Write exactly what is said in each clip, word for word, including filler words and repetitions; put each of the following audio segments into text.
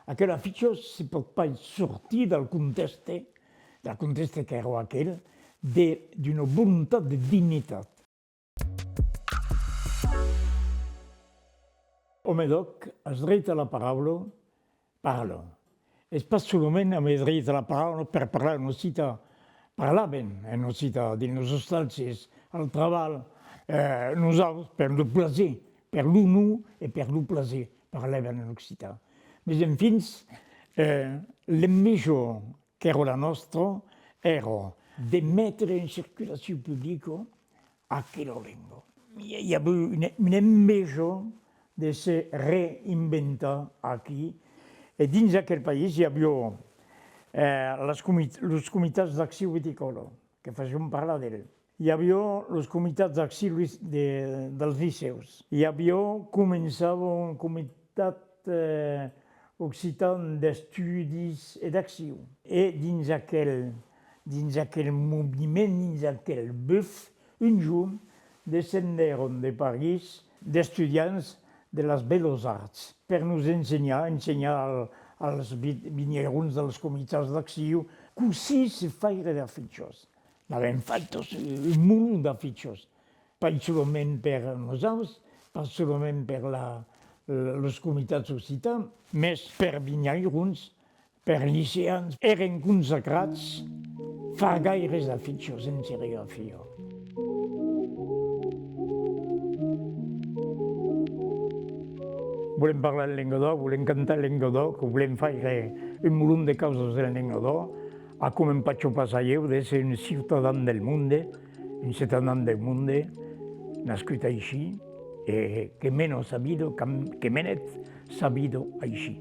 Aquel aficha se pòt pas sortir del contèxte, del contèxte qu'èra aquel, de, d'una volontat de dignitat. Òme d'òc, as dreit a la paraula, parla. Es pas solament aver dreit a la paraula per parlar en occitan. Parlàvem en occitan, dins los ostals, al trabalh, eh, nosaus, per lo plaser, per l'onor e per lo plaser, parlàvem en occitan. Mes enfin, eh, l'enveja qu'èra la nòstra, èra de metre en circulacion publica aquela lenga. I, i aviá una, una enveja de se reinventar aquí. E dins aquel país i aviá, eh, las comit-, los comitats d'accion viticòla, que fasián parlar d'el. I aviá los comitats d'accion lis-, de, dels licèus. I aviá, començava un comitat, eh, occitan d'estudis e d'accion. E dins aquel, dins aquel moviment, dins aquel buf, un jorn, descendèron de París d'estudiants de las Belles Arts per nos ensenhar, ensenhar al, als vi-, vinhairons dels comitats d'accion cossí se faire d'afichas. N'avèm fach un molon d'afichas, pas solament per nosaus, pas solament per la, los comitats occitans, mes per vinhairons, per liceans, èren consacrats far gaires afichas en serigrafia. Volèm parlar en lengadòc, volèm cantar en lengadòc, volèm faire un molon de causas en lengadòc. Aquò m'empacha pas a ieu d'èsser un ciutadan del monde, un ciutadan del monde, nascut aicí, e que mena sa vida, que, que menèt sa vida aicí.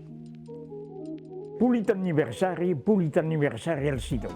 Polit anniversari, polit anniversari al Citan.